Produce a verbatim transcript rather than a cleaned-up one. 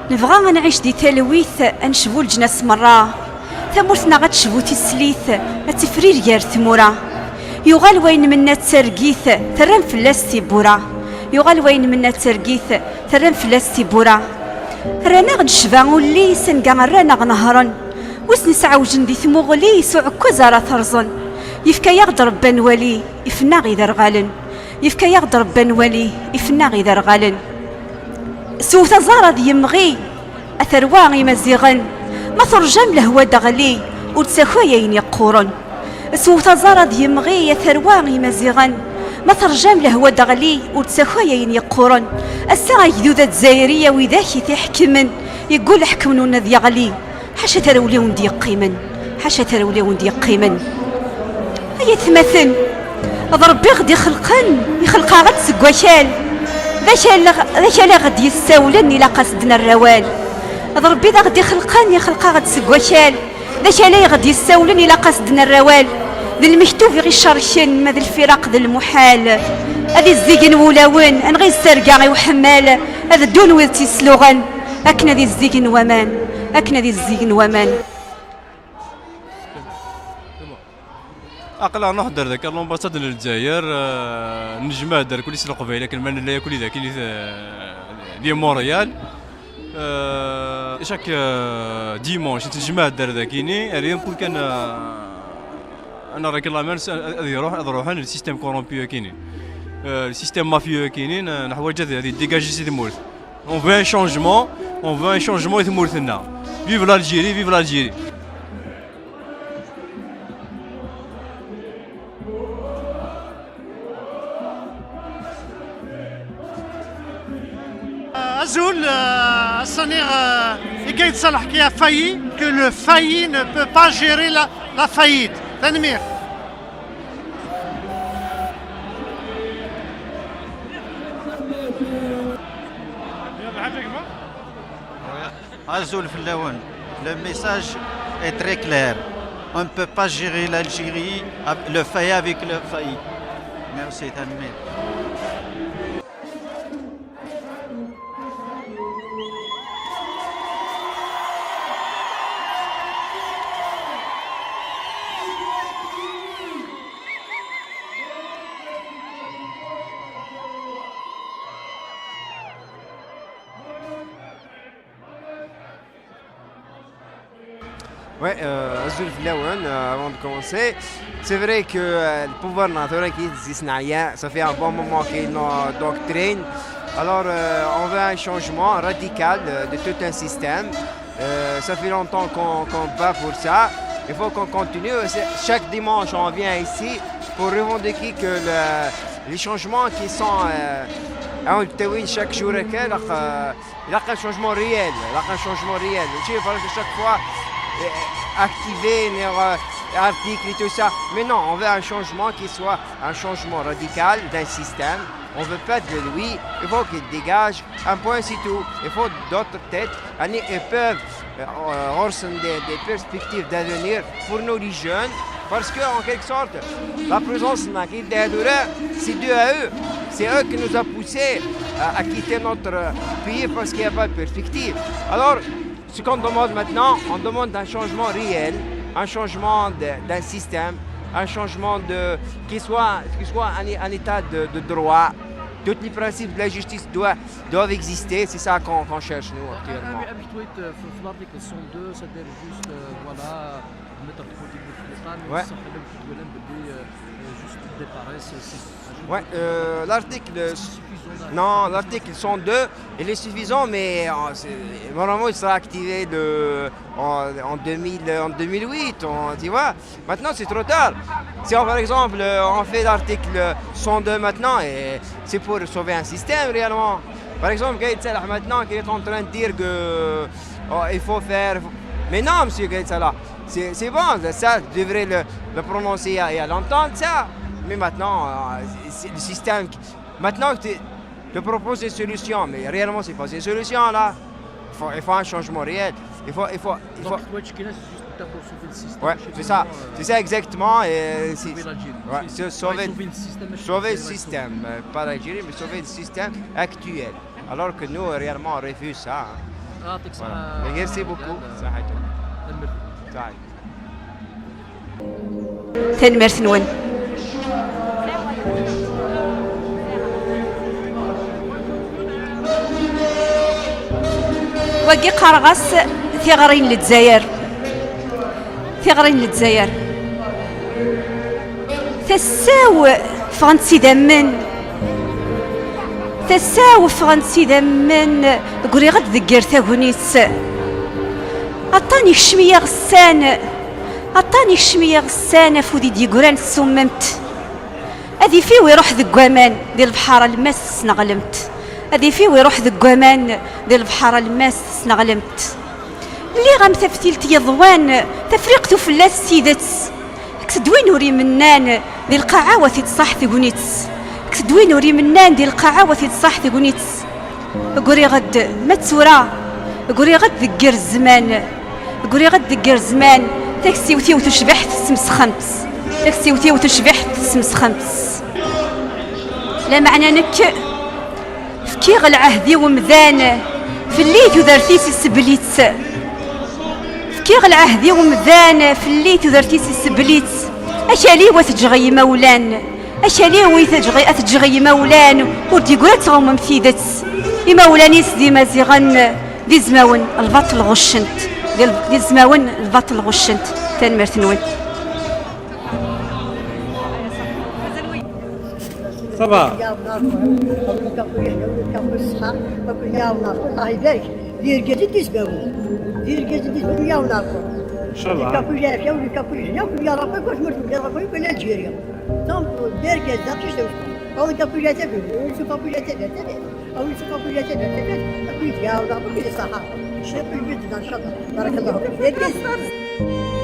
Nebɣa ad nɛic di talwit, ad necbu leǧnas merra. Tamurt-nneɣ ad tecbu tislit, ad tefrir gar tmura. Yuɣal wayen menna d targit, terram fell-as tibbura. Yuɣal wayen menna d targit, terram fell-as tibbura. Rran-aɣ necba ulli, sanga rran-aɣ nehhren. Wi sen-isɛewjen di tmuɣli, s uɛekkaz ara t-rẓen. Yefka-yaɣ-d Rebbi ad nwali, ifennaɣ iderɣalen. Yefka-yaɣ-d Rebbi ad nwali, ifennaɣ iderɣalen. Swet aẓar ad yemɣi, a tarwa imaziɣen. Ma terjam lehwa ad d-teɣli, ur d-takay ayen yeqquren. Swet aẓar ad yemɣi, a tarwa imaziɣen. Ma terjam lehwa ad d-teɣli, ur d-takay ayen yeqquren. Ass-a agdud azzayri, a widak i t-iḥekmen, yeggul ḥekmen ur ad yeɣli. Ḥaca tarewla i wen-d-yeqqimen, ḥaca tarewla i wen-d-yeqqimen. Ay atmaten, d Rebbi i ɣ-d-ixelqen, ixelq-aɣ-d seg wakal. D akal, d akal i ɣ-d-yessawlen, ilaq ad s-d-nerr awal. D Rebbi i ɣ-d-ixelqen, ixelq-aɣ-d seg wakal. D akal i ɣ-d-yessawlen, ilaq ad s-d-nerr awal. D lmektub i ɣ-icerken, ma d lfiraq d lmuḥal. Ad izdigen wulawen, anɣa i s-terga i uḥemmal, ad ddun wid tt-yesluɣen. Akken ad izdigen waman, akken ad izdigen waman. Aql-aɣ nḥedder dagi l'ambassade n Lezzayer, eh, nejmeɛ-d irkelli s Leqbayel akken ma nella yakk-id akkin di, di Montréal. Eh, chaque, eh, dimanche, nettemɛahed ar dakini, ar yemkun kan, eh, ad nṛeklamen s-, ad iṛuḥ, ad ruḥen le système corrompu akini. Eh, le système mafieux akini, n-, neḥwaǧ ad, ad yedégagi si tmurt. On veut un changement, on veut un changement i tmurt-nneɣ. Vive l'Algérie, vive l'Algérie. Azul, euh, ass-a nniɣ, euh, i Gayd Salah qui a failli, que le failli ne peut pas gérer la, la faillite. Tanemmirt. Azul fell-awen. Le message est très clair. On ne peut pas gérer l'Algérie av-, le failli avec le failli. Merci, tanemmirt. Ouais, euh, azul fell-awen, euh, avant de commencer. C'est vrai que, euh, le pouvoir n'a rien qui existe, n'a rien. Ça fait un bon moment qu'il nous doctrine. Alors, euh, on veut un changement radical, euh, de tout un système. Euh, ça fait longtemps qu'on, qu'on bat pour ça. Il faut qu'on continue. C'est, chaque dimanche, on vient ici pour revendiquer que le, les changements qui sont, euh, à Old Tawil chaque jour, euh, Il y a un changement réel, il y a un changement réel. ماشي parce que chaque fois, euh, activé, euh, article et tout ça. Mais non, on veut un changement qui soit un changement radical d'un système. On veut pas de lui. Il faut qu'il dégage un point, c'est tout. Il faut d'autres têtes. Allez, ils peuvent, euh, euh, des, des perspectives d'avenir pour nous les jeunes. Parce que, en quelque sorte, la présence de Nakid Dehadourin, c'est dû à eux. C'est eux qui nous ont poussés à, à quitter notre pays parce qu'il n'y a pas de perspective. Alors, ce qu'on demande maintenant, on demande un changement réel, un changement de, d'un système, un changement de, qui soit, qui soit un, un état de, de droit. Tous les principes de la justice doivent, doivent exister. C'est ça qu'on, qu'on cherche, nous, actuellement. Un, un, un petit tweet, euh, في، في l'article cent deux, c'est-à-dire juste, euh, voilà, mettre de côté le Ouais. Juste des paresse, c'est, c'est, ouais, euh, l'article, non, l'article cent deux, il est suffisant, mais, euh, c'est, normalement, il sera activé de, en, en deux mille, en deux mille huit, on, tu vois. Maintenant, c'est trop tard. Si on, par exemple, euh, on fait l'article cent deux maintenant, et c'est pour sauver un système réellement. Par exemple, Gaïd Salah maintenant qui est en train de dire que, oh, il faut faire. Mais non, monsieur Gaïd Salah, c'est, c'est bon, ça, je devrais le, le prononcer il y a, il y a longtemps de ça. Mais maintenant, euh, c'est, c'est le système qui, maintenant que tu, tu proposes des solutions, mais réellement, c'est pas une solution là. Il faut, il faut un changement réel. Il faut, il faut, il faut... Donc, c'est juste pour sauver le système. Ouais, c'est ça. C'est ça exactement. Et c'est, sauver l'Algérie. Ouais, c'est sauver, sauver le système, euh, pas l'Algérie, mais sauver le système actuel. Alors que nous, réellement, on refuse ça, hein. يعطيك الصحة. Merci beaucoup. Tanemmirt-nwen. Wagi qqareɣ-as tiɣri n Lezzayer. Tiɣri n Lezzayer. Tasa-w ffɣent s idammen. Tasa-w ffɣent s idammen. Griɣ-d deg yir tagnit. Aṭṭan ikcem-iyi ɣessan. Aṭṭan ikcem-iyi ɣessan, afud i d-yeggran tsumemt. Adif-iw iruḥ deg waman, di lebḥer alemmas tesneɣlemt. Adif-iw iruḥ deg waman, di lebḥer alemmas tesneɣlemt. Lliɣ am taftilt yeḍwan, tafriqt ufella s tidet. Kkes-d win ur imennan, di lqaɛa wa t-id-ṣaḥ tegnit. Kkes-d win ur imennan, di lqaɛa wa t-id-ṣaḥ tegnit. Griɣ-d ma d tura, griɣ-d deg yir zzman. Griɣ-d deg yir zzman, taksiwt-iw tucbiḥt tesmesxemt. Taksiwt-iw tucbiḥt tesmesxemt. Lameɛna nekk fkiɣ lɛehd i umdan, fell-i tudert-is isbel-itt. Fkiɣ lɛehd i umdan, fell-i tudert-is isbel-itt. Akal-iw ad t-ǧǧeɣ i yimawlan. Akal-iw i t-ǧǧeɣ, ad t-ǧǧeɣ i yimawlan, ur d-yeggri ad tɣumem tidet. Imawlan-is d imaziɣen, d izmawen lbaṭel ɣuccent. D izmawen lbaṭel ɣuccent. Tanemmirt-nwen. Ça va. D irgazen d izmawen. D irgazen d izmawen, yaw neɣ? Incallah. Lkakuj lɛafya, lkakuj lehna, kulli ara kulli tmurt, kulli ara kulli kulli Algérie. Donc, d argaz d aqcic d awesqu. Aw lkakuj lɛafya, aw lkakuj lɛafya, aw lkakuj lɛafya, aw lkakuj lɛafya, aw lkakuj lɛafya, aw lkakuj lɛafya, aw lkakuj lɛafya. Incallah. Barakallahu fik. D argaz.